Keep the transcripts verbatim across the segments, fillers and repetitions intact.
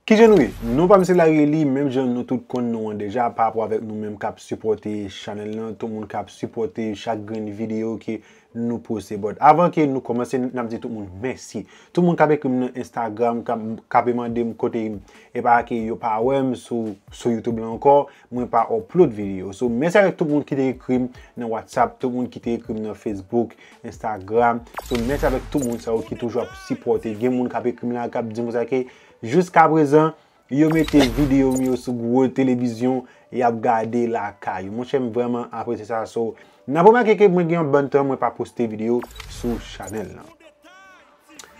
Kijan nou ye? Non pa m se Larely, menm jan nou tout konn non an deja, pa rapò avèk nou menm k ap sipòte chanèl lan, tout moun k ap sipòte chak grenn videyo ke nou poste. But avan ke nou kòmanse, n ap di tout moun mèsi. Tout moun k ap ekri m nan Instagram, k ap, k ap mande m kote m, e pa ke yo pa wè m sou, sou YouTube lan ankò, mwen pa upload videyo. So, mèsi avèk tout moun ki te ekri m nan WhatsApp, tout moun ki te ekri m nan Facebook, Instagram. So, mèsi avèk tout moun sa yo ki toujou ap sipòte. Gen moun k ap ekri m la, k ap di m konsa ke jiskaprezan, yo mete videyo m yo sou gwo televizyon, y ap gade lakay yo. Monchè, m vrèman apresye sa. So, n ap remake ke mwen gen yon bann tan mwen pa poste videyo sou chanèl lan.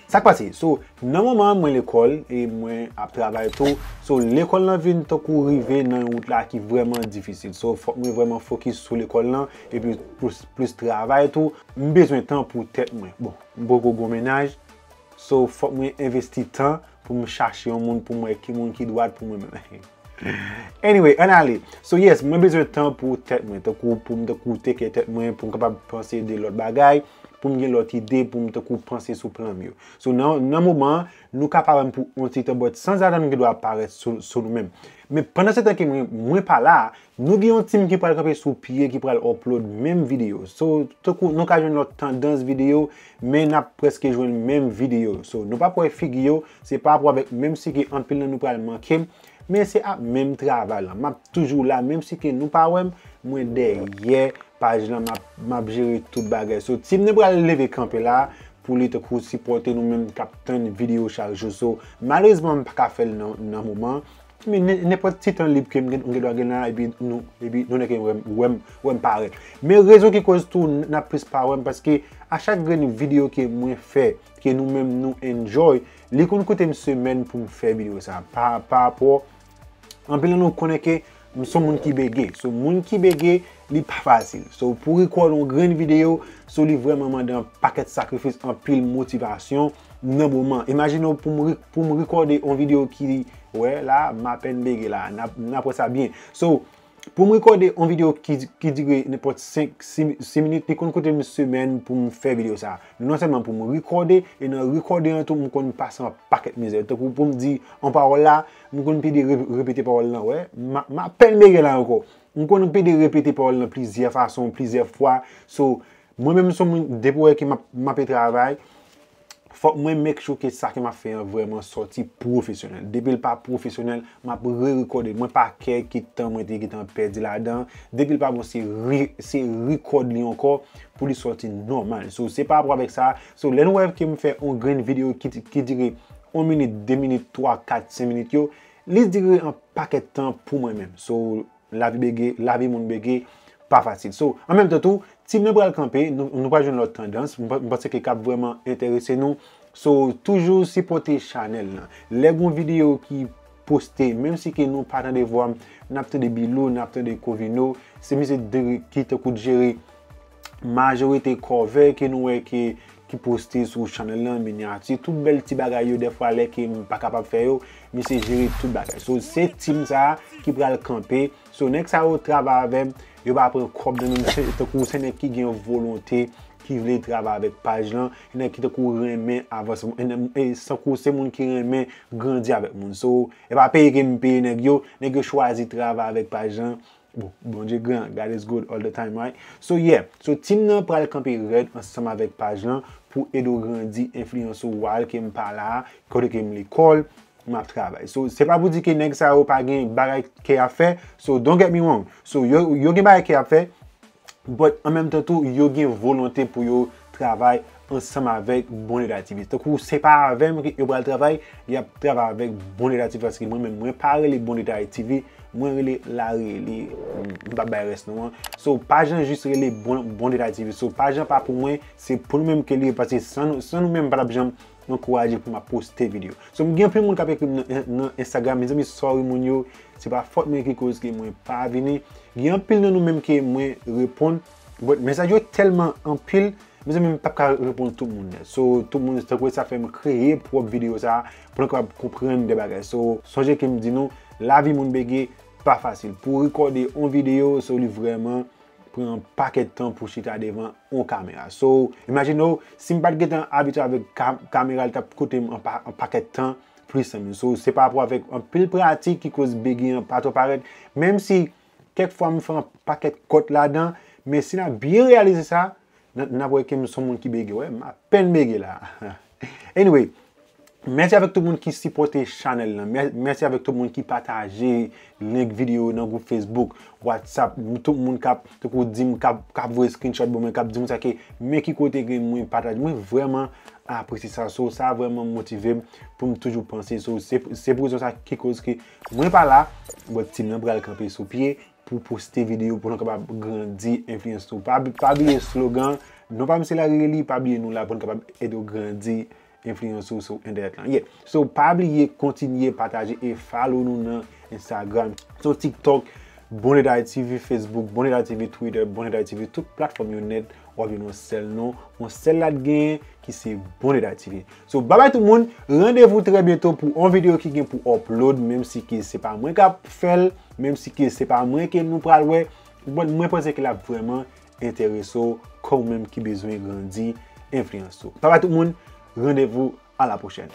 Sa k pase? So, nan moman an, mwen lekòl e mwen ap travay tou. So, lekòl lan vin tankou rive nan yon wout la ki vrèman difisil. So, fòk mwen vrèman fokis sou lekòl lan epi plis, plis travay tou. M bezwen tan pou tèt mwen. Bon, m poko gon mennaj. So, fòk mwen envesti tan pou m chache yon moun pou m wè ki moun ki dwat pou mwen menm. Anyway, ann ale. So yes, mwen bezwen tan pou tèt mwen, tankou pou m tankou take care tèt mwen, pou m kapab panse de lòt bagay, pou m gen lòt ide, pou m tankou panse sou plan m yo. So nan, nan moman an, nou ka pa wè m pou yon ti tan, but sanzatann nou gen dwa parèt sou, sou nou menm. Men pandan se tan ke mwen, mwen pa la, nou gen yon team ki pral kanpe sou pye, ki pral upload menm videyo. So, tankou nou ka jwenn lòt tandans videyo, men n ap prèske jwenn menm videyo. So, nou p ap wè figi yo, se pa rapò avèk, menm si ke anpil nan nou pral manke m, men se ap menm travay lan. M ap toujou la, menm si ke nou pa wè m, mwen dèyè paj lan, m ap, m ap jere tout bagay. So, team nan pral leve kanpe la pou li tankou sipòte nou menm k ap tann videyo chak jou. So, malerezman, m pa ka fè l nan, nan moman. Men nen-, nenpòt ti tan lib ke m gen, m gen dwa gen la, epi nou, epi nou nèk wè m, wè m, wè m parèt. Men rezon ki koz tou n ap plis pa wè m, paske a chak grenn videyo ke mwen fè, ke nou menm nou enjoy, li konn koute m semèn pou m fè videyo sa. Pa, pa rapò, anpil nan nou konnen ke m se yon moun ki bege. So, moun ki bege, li pa fasil. So, pou record yon grenn videyo, so li vrèman mande yon pakèt sakrifis, anpil motivasyon nan moman. Imajine w pou m re-, pou m rekòde yon videyo ki, wè, la, m apèn bege la, n ap, n ap wè sa byen. So, pou m rekòde yon videyo ki, ki dire nenpòt senk, sis, sis minit, li konn koute m semèn pou m fè videyo sa. Non sèlman pou m rekòde, e nan rekòde an tou, m konn pase yon pakèt mizè. Tankou pou m di yon pawòl la, m konn pede re-, repete pawòl lan, wè. M a, m apèn bege la ankò. M konn pede repete pawòl lan plizyè fason, plizyè fwa. So, mwen menm, se yon moun, depi w wè ke m ap, m ape travay, fòk mwen make sure ke sa ke m ap fè an vrèman sòti pwofesyonèl. Depi l pa pwofesyonèl, m ap re-rekòde l. Mwen pa care ki tan mwen te gentan pèdi ladan. Depi l pa bon, se re-, se record li ankò pou li sòti nòmal. So, se pa rapò avèk sa. So, lè nou wè ke m fè yon grenn videyo ki, ki dire yon minit, de minit, twa, kat, senk minit yo, li dire yon pakèt tan pou mwen menm. So, lavi bege, lavi moun bege, pa fasil. So, an menm tan tou, team nan pral kanpe, nou, nou pral jwenn lòt tandans. M pa-, m panse ke k ap vrèman enterese nou. So, toujou sipòte chanèl lan. Lè gon videyo ki poste, menm si ke nou pa tande vwa m, n ap tande Bilou, n ap tande Covino, se misye de, ki tankou jere majorite cover ke nou wè ke, ki poste sou chanèl lan, minyati, tout bèl ti bagay yo, dèfwa lè ke m pa kapab fè yo, misye jere tout bagay. So, se team sa a ki pral kanpe. So, nèg sa yo travay avè m, yo pa pran kòb nan men m, se, tankou se nèg ki gen volonte, ki vle travay avèk paj lan, e nèg ki tankou renmen avansman, e, e tankou se moun ki renmen grandi avèk moun. So, e pa peye ke m peye nèg yo, nèg yo chwazi travay avèk paj lan. Bon, Bondye gran, God is good all the time, right? So, yeah. So, team nan pral kanpe rèd ansanm avèk paj lan pou ede w grandi enfliyans ou, while ke m pa la, kote ke m lekòl, m ap travay. So, se pa pou di ke nèg sa yo pa gen bagay ke y ap fè. So, don't get me wrong. So, yo, yo gen bagay ke y ap fè, but an menm tan tou, yo gen volonte pou yo travay ansanm avèk Bon Detay T V. Tankou se pa avè m ke yo pral travay, y ap travay avèk Bon Detay T V, paske mwen menm, mwen pa rele Bon Detay T V, mwen rele Larely, m p ap bay rès non an. So, paj lan jis rele Bon, Bon Detay T V. So, paj lan pa pou mwen, se pou nou menm ke li ye, paske san nou, san nou menm, m pa t ap janm ankouraje pou m ap poste videyo. So, m gen anpil moun k ap ekri m nan, nan Instagram, mezanmi, sorry moun yo, se pa fòt mwen ki koz ke mwen pa vini. Gen anpil nan nou menm ke mwen reponn, but mesaj yo tèlman anpil, mezanmi, m p ap ka reponn tout moun nèt. So, tout moun, tankou sa fè m kreye pwòp videyo sa a, pou nou kapab konprann de bagay. So, sonje ke m di nou, lavi moun bege pa fasil. Pou rekòde yon videyo, so, li vrèman pran yon pakèt tan pou chita devan yon kamera. So, imajine w, si m pa t gentan abitye avèk ka-, kamera, li t ap koute m yon pa-, yon pakèt tan, plis, zanmi. So, se pa rapò avèk anpil pratik ki koz bege an pa twò parèt. Menm si kèk fwa m fè yon pakèt kòt ladan, men si n a byen reyalize sa, n a, n a wè ke m se yon moun ki bege. Wè, m apèn bege la. Anyway, mèsi avèk tout moun ki sipòte chanèl lan. Mè-, mèsi avèk tout moun ki pataje link videyo nan gwoup Facebook, WhatsApp, tout moun k ap, tankou di m, k ap, k ap voye screenshot ban mwen, k ap di m sa ke men ki kote ke mwen pataje. Mwen vrèman apresye sa. So, sa vrèman motive m pou m toujou panse. So, se, se pou rezon sa ki koz ke mwen pa la, but team nan pral kanpe sou pye pou poste videyo pou nou kapab grandi enfliyans nou. Pa, pa bliye slogan, non pa m se Larry Lely, pa bliye nou la pou nou kapab ede w grandi enfliyans ou sou entènèt lan. Yeah. So, pa bliye kontinye pataje e follow nou nan Instagram, sou TikTok, Bonedayiti, Facebook, Bonedayiti, Twitter, Bonedayiti, tout platfòm yo nèt, w ap jwenn yon sèl non, yon sèl la t genyen ki se Bonedayiti. So, babay tout moun, randevou trè byento pou yon videyo ki gen pou upload, menm si ke se pa mwen k ap fè l, menm si ke se pa mwen ke nou pral wè, but mwen panse ke l ap vrèman enterese w, kòm ou menm ki bezwen grandi enfliyans ou. Babay tout moun, randevou à la prochaine.